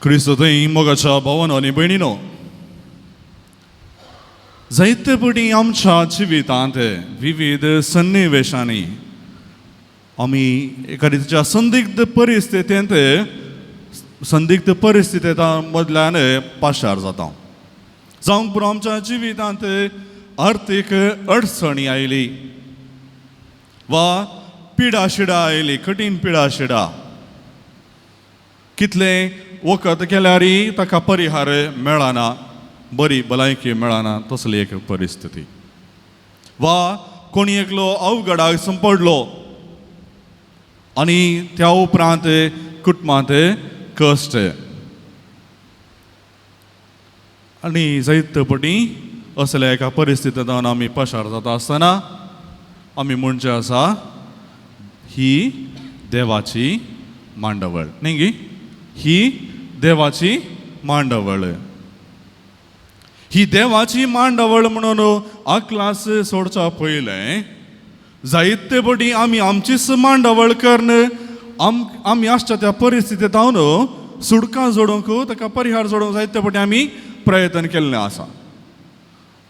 क्रिस्त थंय मोगाच्या भावानो आनी भयणीनो, जायते पटी आमच्या जिवितांत विविध सन्निवेशांनी आमी एखाद्या संदिग्ध परिस्थितींत संदिग्ध परिस्थितींत मदल्यान पाशार जाता. जावंक पुरो आमच्या जिवितांत आर्थीक अडचणी आयली वा पिडा शिडा आयली, कठीण पिडा शिडा, कितलें वखद केल्यारय ताका परिहार मेळना, बरी भलायकी मेळना, तसली एक परिस्थिती. वा कोणी एकलो अवघडाक संपडलो आनी त्या उपरांत कुटुंबांत कश्ट आनी जायते पटी असल्या एका परिस्थितींत आमी पशार जाता आसतना आमी म्हणचें आसा, ही देवाची मांडवळ न्ही गी, ही देवाची मांडवळ. ही देवाची मांडवळ म्हणून अकलास सोडच्या पयलें जायते पटी आमी आमचीच मांडवळ करून आमी आसच्या त्या परिस्थितींत हांव सुडकां जोडूंक ताका परिहार जोडूंक जायते पटी आमी प्रयत्न केल्लें आसा.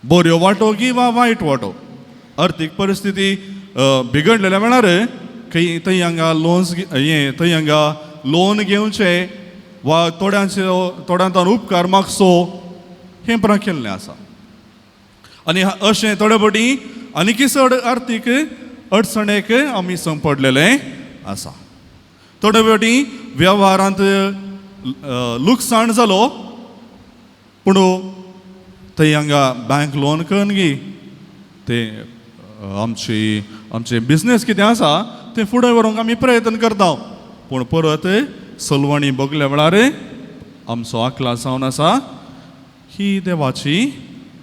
बऱ्यो वांटो की वा वायट वांटो, अर्थीक परिस्थिती बिगडलेल्या वेळार खंय थंय हांगा लोन्स हें थंय हांगा लोन घेवचें वा थोड्यांचे थोड्यांतान उपकार मागचो हें पुराय केल्लें आसा. आनी अशें थोडे फावटी आनीकय चड आर्थीक अडचणेक आमी संपडलेलें आसा. थोडे फावटी वेव्हारांत लुकसाण जालो पूण थंय हांगा बँक लोन करून गी ते आमची आमचे बिजनेस कितें आसा तें फुडें व्हरूंक आमी प्रयत्न करता, पूण परत सलवणी भोगल्या वेळार आमचो आकला जावन आसा ही देवाची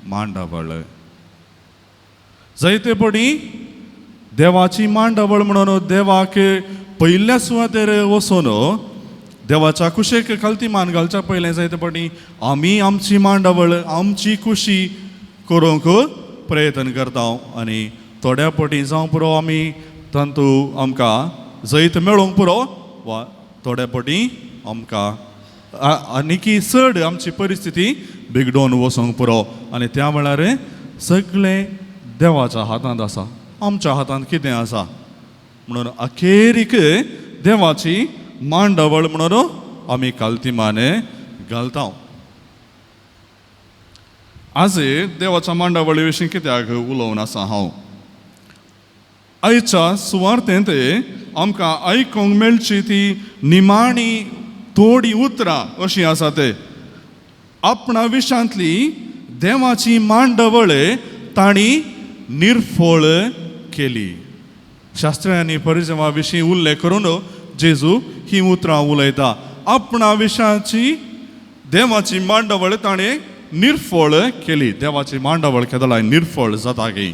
मांडावळ. जायते पटी देवाची मांडावळ म्हणून देवाक पयल्या सुवातेर वचून देवाच्या कुशेक खालती मान घालच्या पयलें जायते पटी आमी आमची मांडावळ आमची खुशी करूंक प्रयत्न करता आनी थोड्या पटी जावं पुरो आमी तांतू आमकां जैत मेळोवंक पुरो वा थोड्या पटी आमकां आनीकी चड आमची परिस्थिती बिगडोवन वचोंक पुरो. आनी त्या वेळार सगळें देवाच्या हातांत आसा, आमच्या हातांत कितें आसा म्हणून अखेरीक देवाची मांडवळ म्हणून आमी कालतिमाने घालता. आज देवाच्या मांडावळी विशीं कित्याक उलोवन आसा हांव? आयच्या सुवार्थेंत आमकां आयकूंक मेळची ती निमाणी थोडी उतरां अशीं आसा ते आपणा विशांतली देवाची मांडवळ तांणी निर्फळ केली. शास्त्र्यांनी परिजमा विशीं उल्लेख करून जेजू ही उतरां उलयता. आपणा विशांची देवाची मांडवळ ताणें निर्फळ केली. देवाची मांडवळ केदळाय निर्फळ जाता गी,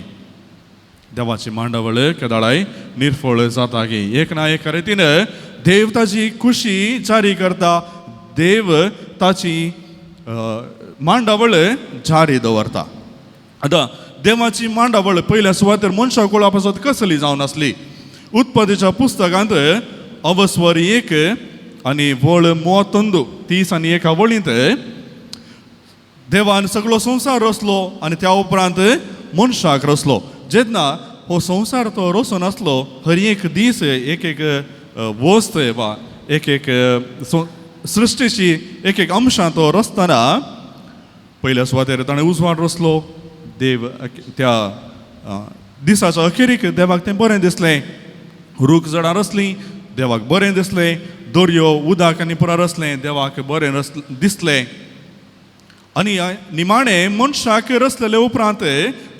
देवाची मांडवळ केदळाय निर्फळ जाता गी. एक ना एक रितीन देव ताची खुशी जारी करता, देव ताची मांडावळ जारी दवरता. आतां देवाची मांडावळ पयल्या सुवातेर मनशा कुळा पासत कसली जावन आसली? उत्पत्तीच्या पुस्तकांत अवस्वर 1 आनी वळ 32 30 आनी 1 वळींत देवान सगळो संवसार रचलो आनी त्या उपरांत मनशाक रचलो. जेन्ना हो संवसार तो रचून आसलो हर एक दीस एक एक वस्त वा एक एक सृश्टीची एक एक अंशां तो रचतना पयल्या सुवातेर ताणें उजवाड रचलो. देव त्या दिसाच्या अखेरीक देवाक तें बरें दिसलें. रूख झाडां रचलीं, देवाक बरें दिसलें. दर्यो उदक आनी पुरा रचलें, देवाक बरें दिसलें. आनी निमाणें मनशाक रचलेले उपरांत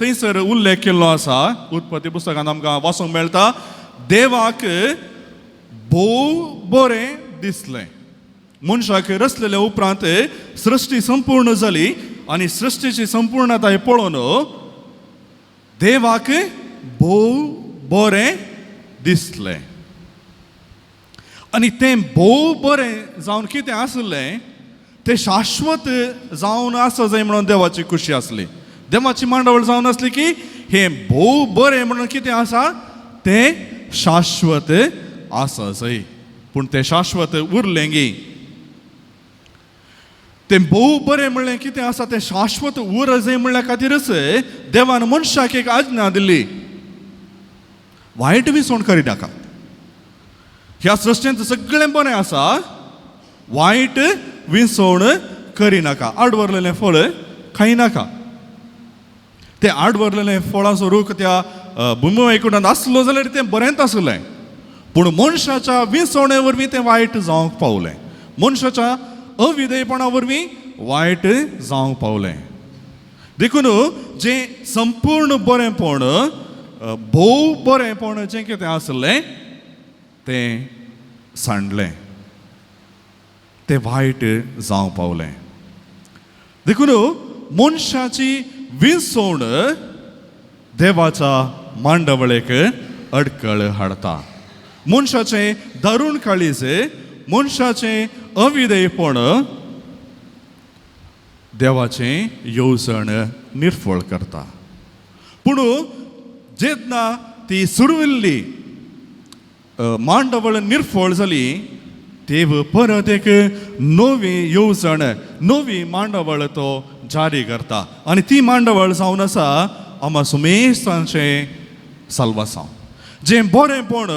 थंयसर उल्लेख केल्लो आसा उत्पत्ती पुस्तकांत आमकां वाचूंक मेळटा, देवाक भोव बरें दिसलें. मनशाक रचलेले उपरांत सृश्टी संपूर्ण जाली आनी सृश्टीची संपूर्णताय पळोवन देवाक भोव बरें दिसलें. आनी तें भोव बरें जावन कितें आसलें तें शाश्वत जावन आसा जाय म्हणून देवाची खुशी आसली. देवाची मांडावळ जावन आसली की हें भोव बरें म्हणून कितें आसा तें शाश्वत आसा जाय. पूण तें शाश्वत उरलें गी? तें भोव बरें म्हणलें कितें आसा तें शाश्वत उर जाय म्हणल्या खातीरच देवान मनशाक एक आज्ञा दिल्ली, वायट विसवण करिनाका. ह्या सृश्टींत सगळें बरें आसा, वायट विसवण करिनाका, आडवरलेलें फळ खायनाका. तें आडवरलेलें फळाचो रूख त्या भुमी वैकुंठांत आसलो जाल्यार तें बरेंच आसलें, पूण मनशाच्या विसवणे वरवीं तें वायट जावंक पावलें, मनशाच्या अविधेयपणा वरवीं वायट जावंक पावलें. देखून जें संपूर्ण बरेंपण, भोव बरेंपण जें कितें आसलें तें सांडलें, तें वायट जावंक पावलें. देखून मनशाची विसवण देवाच्या मांडवळेक अडकळ हाडता. मनशाचें दारूण काळीज, मनशाचें अविधेयपण देवाचें येवजण निर्फळ करता. पूण जेन्ना ती सुरविल्ली मांडवळ निर्फळ जाली, देव परत एक नवी येवजण, नवी मांडवळ तो जारी करता आनी ती मांडवळ जावन आसा आमा सुमेस्तांचें साल्वासांव. जें बरेंपण,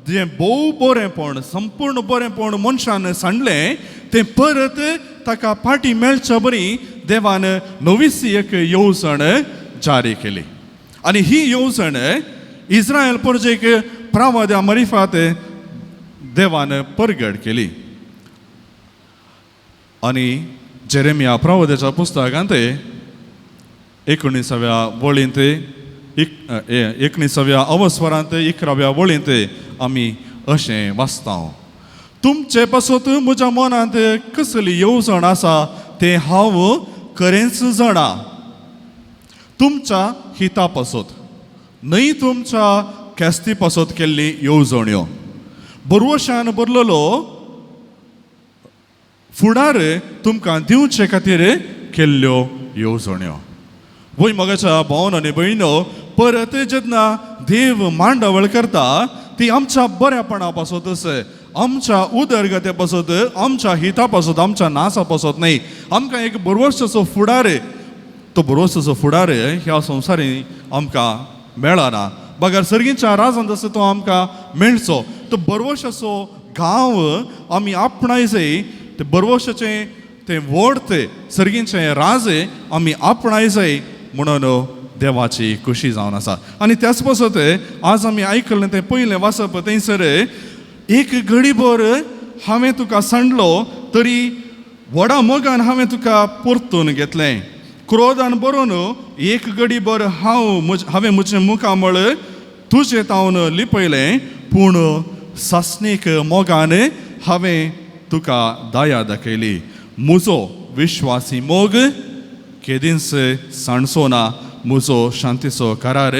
जें भोव बरेंपण, संपूर्ण बरेंपण मनशान सांडलें तें परत ताका फाटीं मेळच्या बरी देवान नवीसी एक येवजण जारी केली आनी ही येवजण इस्रायल परजेक प्रावाद्या मरिफात देवान परगट केली. आनी जेरेमिया प्रवाद्याच्या पुस्तकांत 19व्या वळींत, 19व्या अवस्वरांत 11व्या वळींत आमी अशें वाचता, तुमचे पासत म्हज्या मनांत कसली येवजण आसा तें हांव खरेंच जाणा, तुमच्या हिता पासत न्हय तुमच्या ख्यास्ती पासत केल्ली येवजण्यो, बरवशान बरलेलो फुडार तुमकां दिवचे खातीर केल्ल्यो येवजण्यो. वय मोगाच्या भावन आनी भयणो, परत जेन्ना देव मांडावळ करता ती आमच्या बऱ्यापणा पासतच, आमच्या उदरगते पासत, आमच्या हिता पासत, आमच्या नासा पासत न्हय. आमकां एक बरवशाचो फुडार, तो बरवसाचो फुडार ह्या संवसारी आमकां मेळना, बगर सर्गीच्या राजान जसो तो आमकां मेळचो. तो बरवशाचो गांव आमी आपणाय जाय, ते बरवशाचें तें व्हड ते सर्गीचें राज आमी आपणाय जाय म्हणून देवाची खुशी जावन आसा. आनी त्याच पासत आज आमी आयकलें तें पयलें वाचप, थंयसर एक घडीभर हांवें तुका सांडलो तरी व्हडा मोगान हांवें तुका परतून घेतलें, क्रोधान बरोवन एक घडीभर हांव हांवें म्हजें मुखामळ तुजें तावन लिपयलें, पूण सासणीक मोगान हांवें तुका दया दाखयली, म्हजो विश्वासी मोग केदींच सांडचो ना, म्हजो शांतीचो करार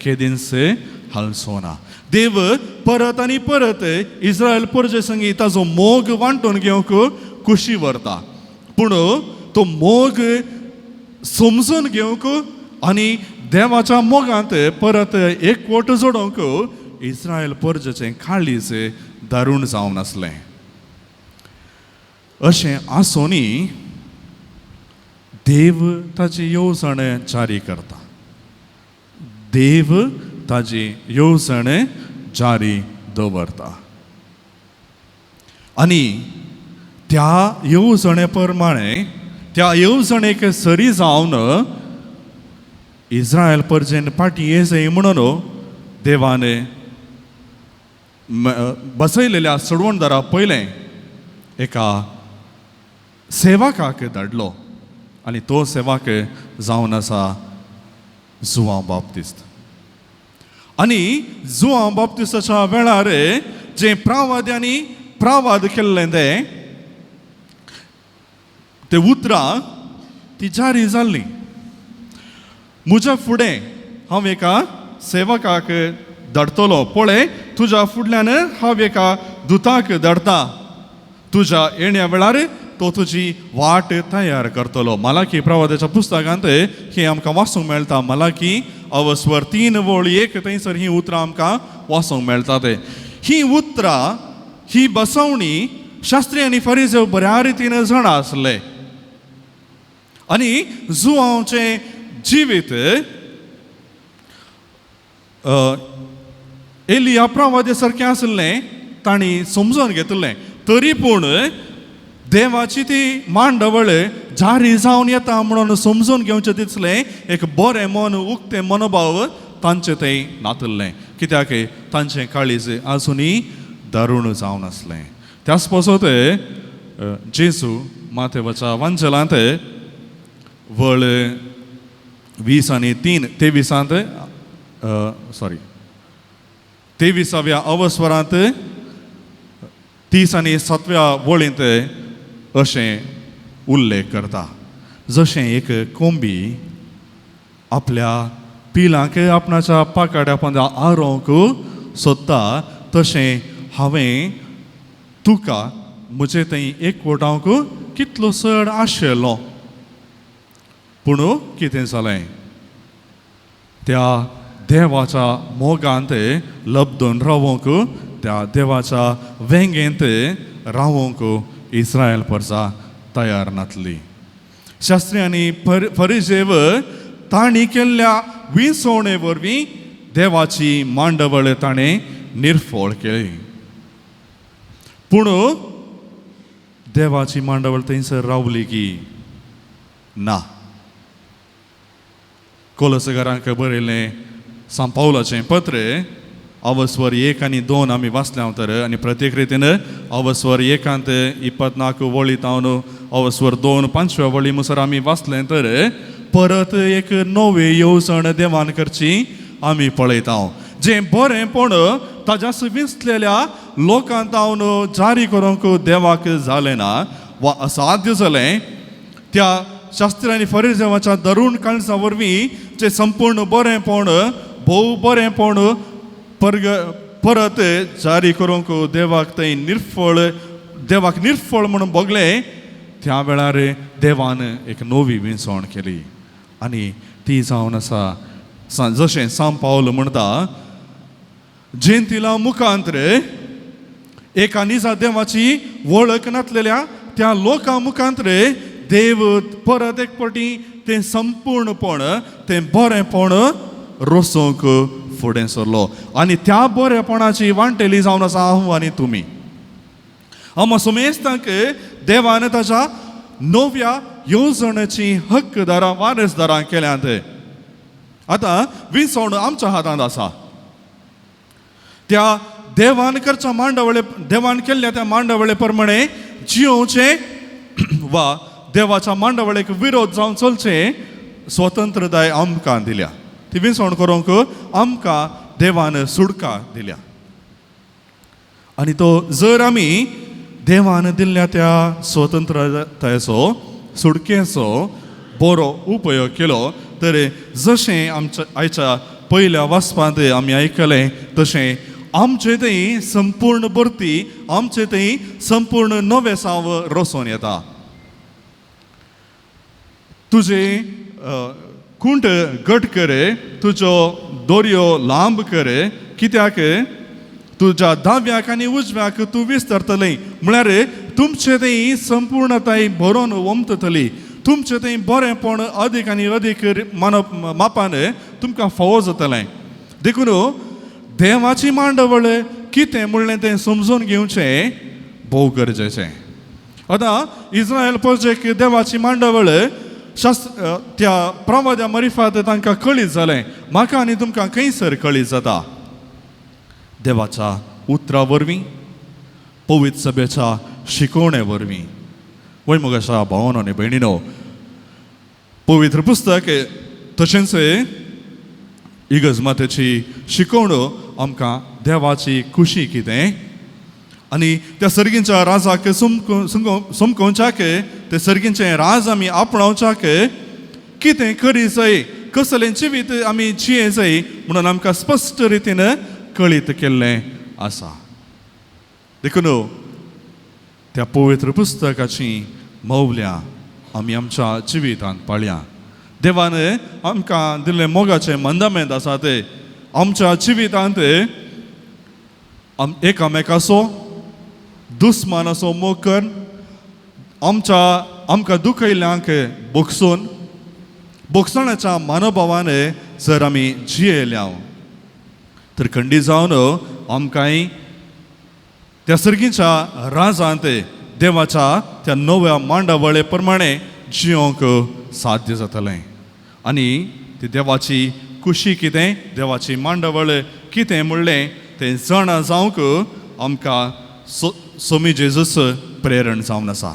केदींच हालचो ना. देव परत आनी परत इस्रायल परजे संगी ताजो मोग वांटून घेवंक खुशी व्हरता, पूण तो मोग समजून घेवंक आनी देवाच्या मोगांत परत एकवट जोडोवंक इस्रायल परजेचें काळीज दारूण जावन आसलें. अशें आसूनय देव ताजी येवजण जारी करता, देव ताजी येवजण जारी दवरता आनी त्या येवजणे प्रमाणे, त्या येवजणेक सरी जावन इस्रायल परजेन फाटीं येजय म्हणून देवान बसयलेल्या सोडवणदारा पयलें एका सेवकाक धाडलो आनी तो सेवक जावन आसा जुवांव बाप्तिस्त. आनी जुवांव बाप्तिस्ताच्या वेळार जें प्रावाद्यांनी प्रावाद केल्लें तें ते उतरां ती जारी जाल्लीं. म्हज्या फुडें हांव एका सेवकाक धाडटलो, पळय तुज्या फुडल्यान हांव एका दुताक धाडटा, तुज्या येण्या वेळार तो तुजी वाट तयार करतलो. मलाकी प्रवादाच्या पुस्तकांत हें आमकां वाचूंक मेळटा. मलाकी अवस्वर 3 वळ 1 थंयसर हीं उतरां आमकां वाचूंक मेळटा. ते हीं उतरां, ही बसवणी शास्त्री आनी फरिजेव बऱ्या रितीन जाणा आसले. आनी जुवांवचें जिवीत एलिया प्रवाद्या सारकें आसलें तांणी समजून घेतिल्लें. तरी पूण देवाची ती मांडवळ जारी जावन येता म्हणून समजून घेवचें दिसलें एक बरें मन, उक्तें मनोभाव तांचें थंय नातिल्लें, कित्याक तांचें काळीज आजुनूय दारूण जावन आसलें. त्याच पासत जेजू मातेवाच्या वांजेलांत वळ 20 आनी 3 23 सॉरी 23व्या अवस्वरांत 30 आनी 7व्या वळींत अशें उल्लेख करता, जशें एक कोंबी आपल्या पिलांक आपणाच्या पाकाट्या पोंदा आरोवंक सोदता तशें हांवें तुका म्हजे थंय एकवटावंक कितलो चड आशिल्लो. पूण कितें जालें, त्या देवाच्या मोगांत लब्दून रावोंक, त्या देवाच्या वेंगेंत रावोंक इस्रायल परसा तयार नातली. शास्त्री आनी फरिजेव तांणी केल्ल्या विसवणे वरवीं देवाची मांडवळ ताणें निर्फळ केली. पूण देवाची मांडवळ थंयसर रावली की ना. कोलसगरांक बरयलें सांत पावलाचें पत्र अवस्वर 1 आनी 2 आमी वाचल्या तर, आनी प्रत्येक रितीन अवस्वर 1 24 वळी तावन अवस्वर 2 5व्या वळी मुसर आमी वाचलें तर परत एक नवी येवजण देवान करची आमी पळयता. जें बरेंपण ताज्यास विंचलेल्या लोकां तावन जारी करूंक देवाक जालें ना वा असाध्य जालें, त्या शास्त्री आनी फरिजेवाच्या दरुण काळजा वरवीं जें संपूर्ण बरेंपण भोव बरेंपण परत जारी करूंक देवाक थंय निर्फळ, देवाक निर्फळ म्हणून भोगलें, त्या वेळार देवान एक नवी विंचवण केली आनी ती जावन आसा जशें सांत पावल म्हणटा, जेंतिला मुखांत एका निजा देवाची वळख नातलेल्या त्या लोकां मुखांत देव परत एक फावटी तें संपूर्णपण, तें बरेंपण रचोवंक फुडें सरलो आनी त्या बरेपणाची वांटेली जावन आसा हांव आनी तुमी. आमा समेस्तांक देवान ताच्या नव्या येवजणेची हक्कदारां वारसदारां केल्यांत. आतां विंचवण आमच्या हातांत आसा. त्या देवान करच्या मांडवळे, देवान केल्ल्या त्या मांडवळे प्रमाणे जियोवचें वा देवाच्या मांडवळेक विरोध जावन चलचें स्वतंत्रताय आमकां दिल्या. ती विंचवण करूंक आमकां देवान सुडका दिल्या. आनी तो जर आमी देवान दिल्ल्या त्या स्वतंत्रतायेचो सुडकेचो बरो उपयोग केलो तर जशें आमच्या आयच्या पयल्या वाचपांत आमी आयकलें तशें आमचे थंय संपूर्ण भरती, आमचे थंय संपूर्ण नवें साव रचोवन येता. तुजें कुंट घट करे, तुजो दोरयो लांब करे, कित्याक तुज्या दाव्याक आनी उजव्याक तूं विस्तारतलें. म्हळ्यार तुमचे थंय संपूर्णताय भरोन ओमततली, तुमचे थंय बरेंपण अदीक आनी अदीक मानप मापान तुमकां फावो जातलें. देखून देवाची मांडवळ कितें म्हणलें तें समजून घेवचें भोव गरजेचें. आतां इस्रायल प्रजेक देवाची मांडवळ शास्त्र त्या प्रवाद्या मरिफात तांकां कळीत जालें. म्हाका आनी तुमकां खंयसर कळीत जाता? देवाच्या उतरा वरवीं, पवित्र सभेच्या शिकवणे वरवीं. वय मगाशा भावानो आनी भयणीनो, पवित्र पुस्तक तशेंच इगर्ज मातेची शिकवण आमकां देवाची खुशी कितें आनी त्या सर्गींच्या राजाक समकोवच्याक, ते सर्गींचे राज आमी आपणावच्याक कितें करी जाय, कसलें जिवीत आमी जिये जाय म्हणून आमकां स्पश्ट रितीन कळीत केल्लें आसा. देखून त्या पवित्र पुस्तकाची मौल्यां आमी आमच्या जिवितांत पाळया. देवान आमकां दिल्ले मोगाचे मंदामेंत आसा ते आमच्या जिवितांत एकामेकाचो दुस्मानाचो मोग कर, आमच्या आमकां दुखयल्ल्यांक भोगसून भोगसण्याच्या मनोभावान जर आमी जियेल्या तर खंडीत जावन आमकांय त्या सर्गीच्या राजांत देवाच्या त्या नव्या मांडावळे प्रमाणे जियोंक साध्य जातलें. आनी ती देवाची खुशी कितें, देवाची मांडावळ कितें म्हणलें तें जाणा जावंक आमकां सोमी जेजूस प्रेरण जावन आसा.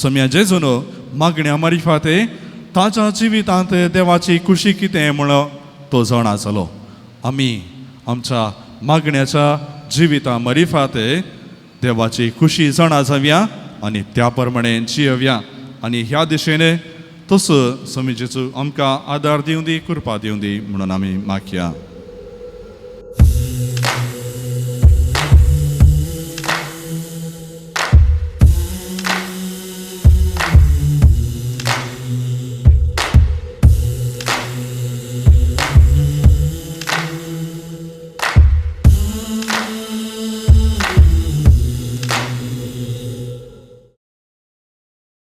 सोम्या जेजून मागण्या मारिफाते ताच्या जिवितांत देवाची खुशी कितें म्हण तो जाणा जालो. आमी आमच्या मागण्याच्या जिविता मारिफात देवाची खुशी जाणा जावया आनी त्या प्रमाणे जियोवया. आनी ह्या दिशेन तसो सोमी जेजू आमकां आदार दिवं दी, कृपा दिवं दी म्हणून आमी मागया.